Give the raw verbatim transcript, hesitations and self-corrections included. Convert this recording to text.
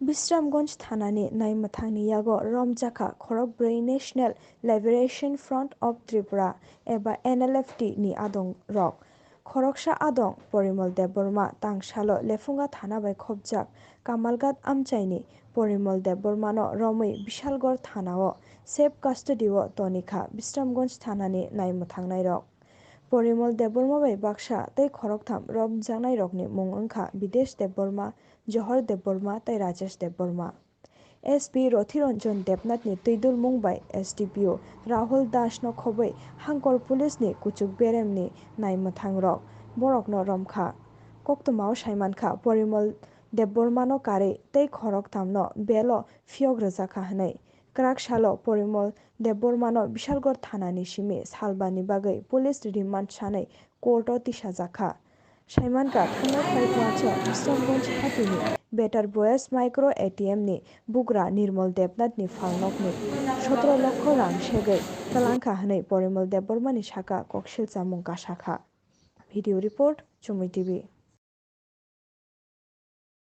Bisramganj thanani naimwthangni yago romjakha khorokbrwi National Liberation Front of Tripura eba N L F T ni adongrok. Khoroksa adong Porimol Debbarma tangsalo Lephunga thana bai khopjak Kamalghat amchaini Porimol Debbarmano romwi Bishalgarh thanao safe custody-o tonikha Bisramganj thanani naimwthangnairok. Porimol Debbarma bai baksa tei khoroktham romjaknairokni mung wngkha Bidesh Debbarma, Johor Debbarma tei Rajesh Debbarma. S P Rothiranjan Debnathni twidulmung bai S D P O Rahul Dasno khobwi Hangkor Police ni kuchuk beremni naimwthangrok borokno romkha. Koktwmao saimankha Porimol Debbarmano karwi tei khoroktham no belo phiyok rwjakha hwnwi. Kwrak salo Porimol Debbarmano Bishalgarh thanani simi salbani bagwi police remand sanwi court o tisajakha. Saimankha, thangnai khlaitwmasa Bisramganj hatini Better Boys Micro A T M ni bugra Nirmal Debnath ni phalnokni sotro lokho rang segwi twlangkha hwnwi Porimol Debbarma ni saka koksil chamung kasakha. Video report, Chumui T V.